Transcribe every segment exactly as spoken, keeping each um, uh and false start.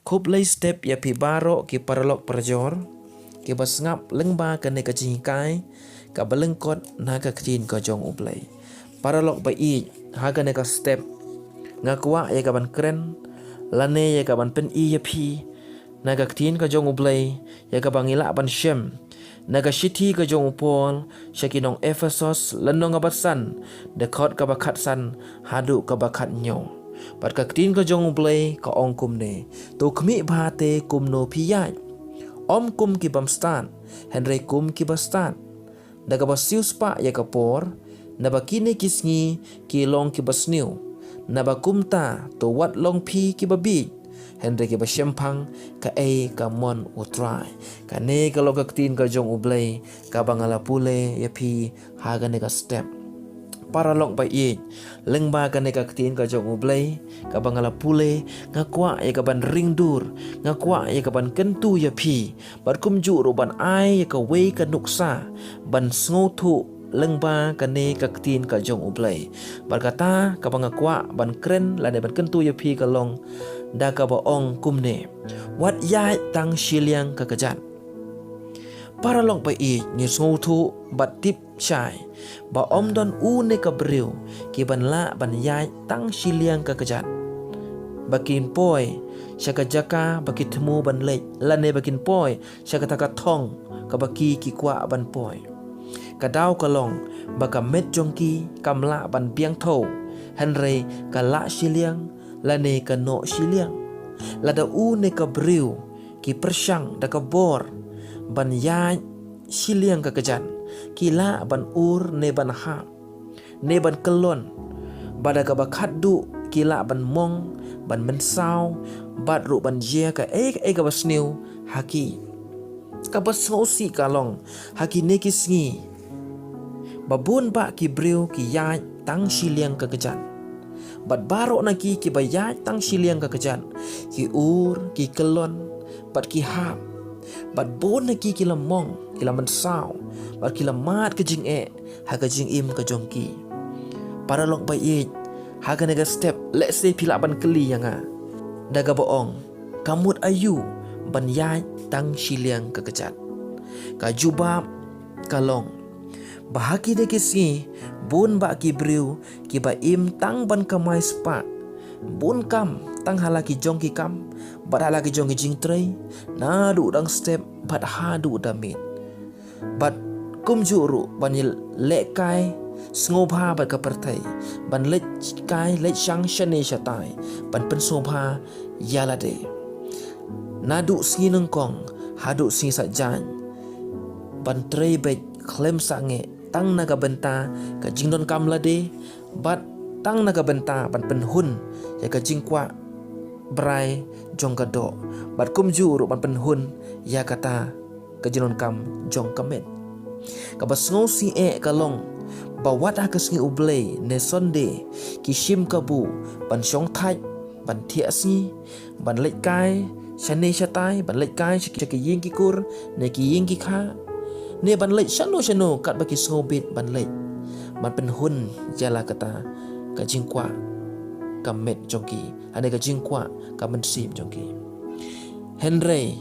Khublei step ïa phi baroh ki paralok parajor kiba sngap lyngba kane ka jinghikai kaba lyngkot na ka ktien ka jong U Blei. Paralok ba ïeit, ha kane ka step nga kwah ïa ka ban kren lane ïa ka ban pyni ïa phi na ka ktien ka jong U Blei, ïa kaba ngi lah ban shem na ka shithi ka jong u Paul sha ki nong Ephesos, lynnong kaba san, dkhot kaba khatsan haduh kaba khathynñiew. Bad ka ktien ka jong U Blei ka ong kumne: To khmih bha te kumno phi ïaid, ym kum ki bym stad, hynrei kum kiba stad, da kaba siew spah ïa ka por, naba kine ki sngi ki long kiba sniew. Naba kumta to wat long phi kiba bieit, hynrei kiba shemphang kaei ka mon U Trai. Kane ka long ka ktien ka jong U Blei kaba nga la pule ïa phi ha kane ka step. Paralok ba ïeit, lyngba kane ka ktien ka jong U Blei kaba nga la pule, nga kwah ïa ka ban ring dur, nga kwah ïa ka ban kyntu ïa phi, bad kumjuh ruh ban ai ïa kawei ka nuksa ban sngewthuh lyngba kane ka ktien ka jong U Blei. Bad kata kaba nga kwah ban kren lane ban kyntu ïa phi ka long da kaba ong kumne: Wat ïaid tang shiliang ka kjat. Paralok ba ïeit, ngi sngewthuh bad tip shai ba ym don une ka briew ki ban lah ban ïaid tang shiliang ka kjat, ba kin poi sha ka jaka ba ki thmu ban leit, lane ba kin poi sha kata ka thong kaba ki ki kwah ban poi. Ka daw ka long ba ka met jong ki kam lah ban biang thew, hynrei ka lah shiliang lane ka noh shiliang. Lada une ka briew ki pyrshang da ka bor ban ïaid shiliang ka kjat, ki lah ban ur ne ban hap ne ban kyllon, bad da kaba khatduh ki lah ban mong, ban mynsaw, bad ruh ban jia kaei kaei kaba sniew ha ki. Kaba sngewsih ka long, ha kine ki sngi ba bun bah ki briew ki ïaid tang shiliang ka kjat. Bad baroh na ki kiba ïaid tang shiliang ka kjat, ki ur, ki kyllon, bad ki hap. Bad bun na ki ki la mong, ki la mynsaw, bad ki la mad ka jingeh ha ka jingim ka jong ki. Paralok ba ïeit, ha kane ka step, lehse phi lah ban kylli ïa nga da kaba ong: Ka mut aïu ban ïaid tang shiliang ka kjat? Ka jubab ka long ba ha kine ki sngi bun bah ki briew kiba im tang ban kamai spah, bun kam tang ha la ki jong ki kam bad ha la ki jong ki jingtrei, naduh dang step bad haduh da miet. Bad kumjuh ruh ban ïalehkai sngewbha bad ka pyrthei, ban leit kai leit shang shane shatai, ban pynsngewbha ïa lade. Naduh sngi nyngkong haduh sngi saitjaiñ, ban trei beit khlem sangeh tang na ka bynta ka jingdonkam lade, bad tang na ka bynta ban pynhun ïa ka jingkwah brai jong ka doh, bad kumjuh ruh ban pynhun ïa kata ka jingdonkam jong ka met. Kaba sngewsih eh ka long ba wat ha ka sngi U Blei ne Sunday, ki shim kabu ban shongthait, ban thiah sngi, ban leit kai shane shatai, ban leit kai sha ki ïing ki kur ne ki ïing ki kha, ne ban leit shano shano katba ki sngewbit ban leit, ban pynhun ïa la kata ka jingkwah ka met jong ki, lane ka jingkwah ka mynsiem jong ki. Hynrei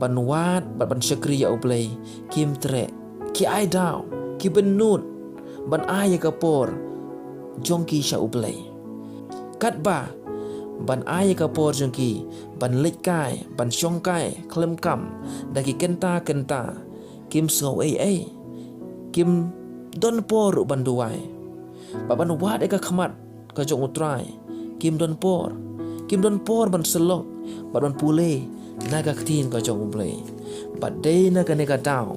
ban wad bad ban shakri ïa U Blei, kim treh, ki ai daw, ki bynnud ban ai ïa ka por jong ki sha U Blei. Katba ban ai ïa ka por jong ki ban leit kai, ban shong kai khlem kam da ki kynta kynta, kim sngew ei ei, kim don por ruh ban duwai. Ba ban wad ïa ka khmat ka jong U Trai, kim don por, kim don por ban sylloh bad ban pule na ka ktien ka jong U Blei. Bad dei na kane ka daw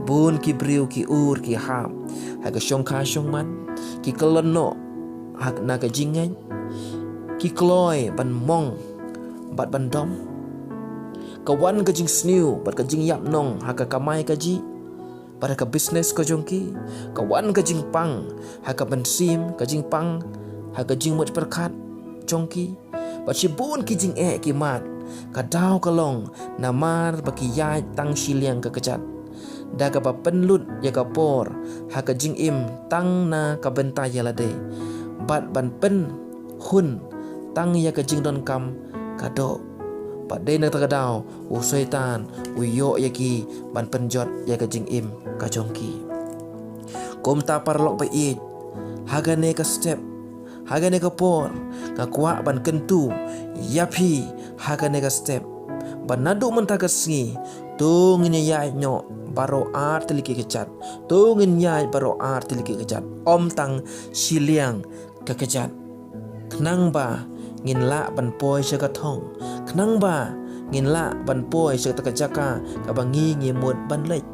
bun ki briew ki ur ki hap ha ka shongkha shongman, ki kyllon noh ha na ka jingngeit, ki kloi ban mong bad ban dom. Ka wan ka jingsniew bad ka jingïap nong ha ka kamai kajih bad ha ka business ka jong ki. Ka wan ka jingpang ha ka mynsiem, ka jingpang ha ka jingmut pyrkhat jong ki. Bad shibun ki jingeh ki mad. Ka daw ka long namar ba ki ïaid tang shiliang ka kjat, da kaba pynlut ïa ka por ha ka jingim tang na ka bynta ïa lade, bad ban pynhun tang ïa ka jingdonkam ka doh. Bad dei na kata ka daw u Soitan u ïoh ïa ki ban pynjot ïa ka jingim ka jong ki. Kumta paralok ba ïeit, ha kane ka step, ha kane ka por, nga kwah ban kyntu ïa phi ha kane ka step ba naduh mynta ka sngi, to ngin ïaid noh baroh ar tylli ki kjat, to ngin ïaid baroh ar tylli ki kjat, ym tang shiliang ka kjat. Khnang ba ngin lah ban poi sha ka thong, khnang ba ngin lah ban poi sha kata ka jaka kaba ngi ngi mut ban leit,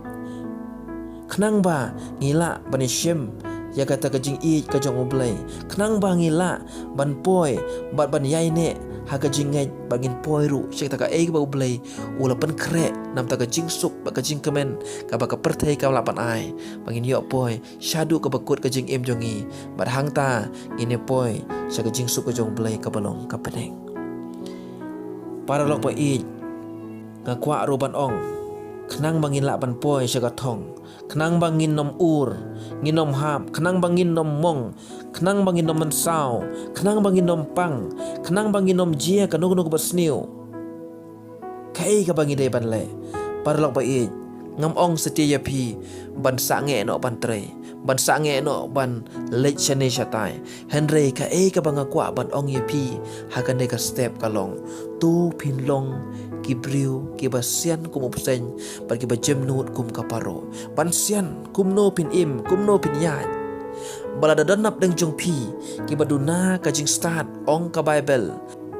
khnang ba ngi lah ban ïashim ïa kata ka jingïeit ka jong U Blei, khnang ba ngi lah ban poi bad ban ïaineh ha ka jingngeit, ba ngin poi ruh sha kata kaei kaba U Blei u la pynkhreh na bynta ka jingsuk bad ka jingkmen kaba ka pyrthei ka lah ban ai, ba ngin ïoh poi shaduh kaba kut ka jingim jong ngi, bad hangta ngin ïa poi sha ka jingsuk ka jong U Blei kaba long ka bneng. Paralok ba ïeit, nga kwah ruh ban ong, khnang ba ngin lah ban poi sha ka thong, khnang ba ngin ym ur, ngin ym hap, khnang ba ngin ym mong, khnang ba ngin ym mynsaw, khnang ba ngin ym pang, khnang ba ngin ym jia kano kano kaba sniew. Kaei kaba ngi dei ban leh? Paralok ba ïeit, ngam ong satia ïa phi ban sangeh noh ban trei, ban sangeh noh ban leit shane shatai. Hynrei kaei kaba nga kwah ban ong ïa phi ha kane ka step ka long, to phin long ki briew kiba sian kum u bseiñ bad kiba jemnud kum ka paro. Ban sian kumno phin im, kumno phin ïaid. Ba lada don napdeng jong phi kiba duna ka jingstad, ong ka Baibl,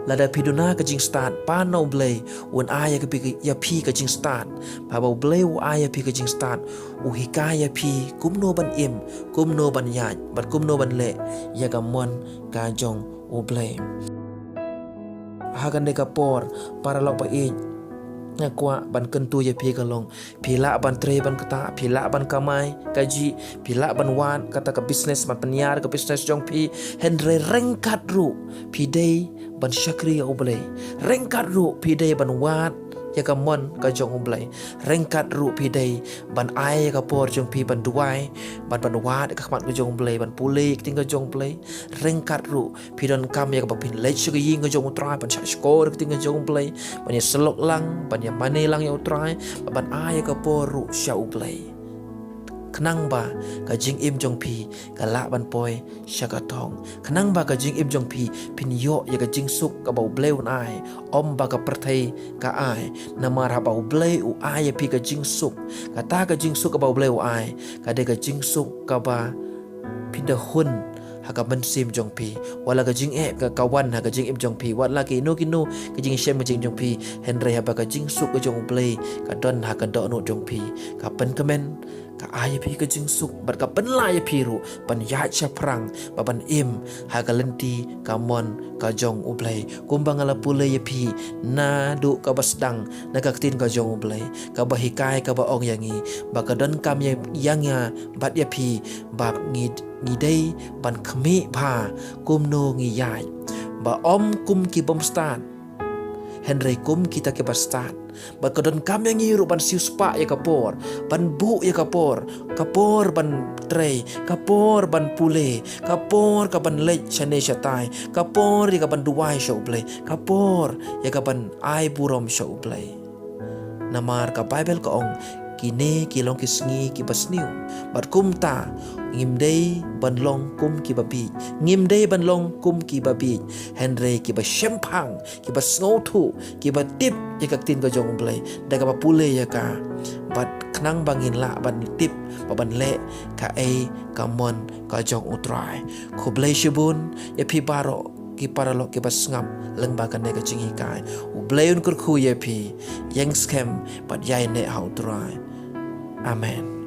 lada phi duna ka jingstad, Kpa na U Blei un ai ïa phi, ïa phi ka jingstad. Ba haba U Blei u ai ïa phi ka jingstad, u hikai ïa phi kumno ban im, kumno ban ïaid bad kumno ban leh ïa ka mon ka jong U Blei. Ha kane ka por, paralok ba ïeit, nga kwah ban kyntu ïa phi ka long, phi lah ban trei ban ktah, phi lah ban kamai kajih, phi lah ban wad kata ka business, ban pynïar ka business jong phi. Hynrei ryngkat ruh phi dei ban shakri ïa U Blei. Ryngkat ruh phi dei ban wad ïa ka mon ka jong U Blei. Ryngkat ruh phi dei ban ai ïa ka por jong phi ban duwai, ban, ban wad ïa ka khmat ka jong U Blei, ban pule ïa ka ktien ka jong U Blei. Ryngkat ruh phi donkam ïa kaba phin leit sha ka ïing ka jong U Trai, ban shah shkor ïa ka ktien ka jong U Blei, ban ïasyllok lang, ban ïamane lang ïa U Trai, ban ai ïa ka por ruh sha U Blei. Khnang ba ka jingim jong phi ka lah ban poi sha ka thong. Khnang ba ka jingim jong phi phin ïoh ïa ka jingsuk kaba U Blei un ai, ym ba ka pyrthei ka ai. Namar haba U Blei u ai ïa phi ka jingsuk, kata ka jingsuk kaba U Blei u ai ka dei ka jingsuk kaba phin da hun ha ka mynsiem jong phi. Wat la ka jingeh ka, ka wan ha ka jingim jong phi, wat la kino kino ka jingshem ka jingim jong phi, hynrei haba ka jingsuk ka jong U Blei ka don ha ka dohnud jong phi, ka pynkmen, ka ai ïa phi ka jingsuk bad ka pynlah ïa phi ruh ban ïaid shaphrang bad ban im ha ka lynti ka mon ka jong U Blei. Kumba nga la pule ïa phi naduh kaba sdang na ka ktien ka jong U Blei, kaba hikai, kaba ong ïa ngi ba ka donkam ïa, ïa nga bad ïa phi ba ngi, ngi dei ban khmih bha kumno ngi ïaid, ba ym kum ki bym stad, hynrei kum kita kiba stad. Bad ka donkam ïa ngi ruh ban siewspah ïa ka por, ban buh ïa ka por, ka por ban trei, ka por ban pule, ka por ka ban leit shane shatai, ka por ïa ka ban duwai sha U Blei, ka por ïa ka ban ai burom sha U Blei. Namar ka Baibl ka ong, kine ki long ki sngi kiba sniew. Bad kumta, ngim dei ban long kum kiba bieit, ngim dei ban long kum kiba bieit, hynrei kiba shemphang, kiba sngewthuh, kiba tip ïa ka ktien ka jong U Blei da kaba pule ïa ka. Bad khnang ba ngin lah ban tip bad ban leh kaei ka mon ka jong U Trai. Khublei shibun ïa phi baroh ki paralok kiba sngap lyngba kane ka jinghikai. U Blei un kyrkhu ïa phi. Ïeng skhem bad ïaineh ha U Trai. Amen.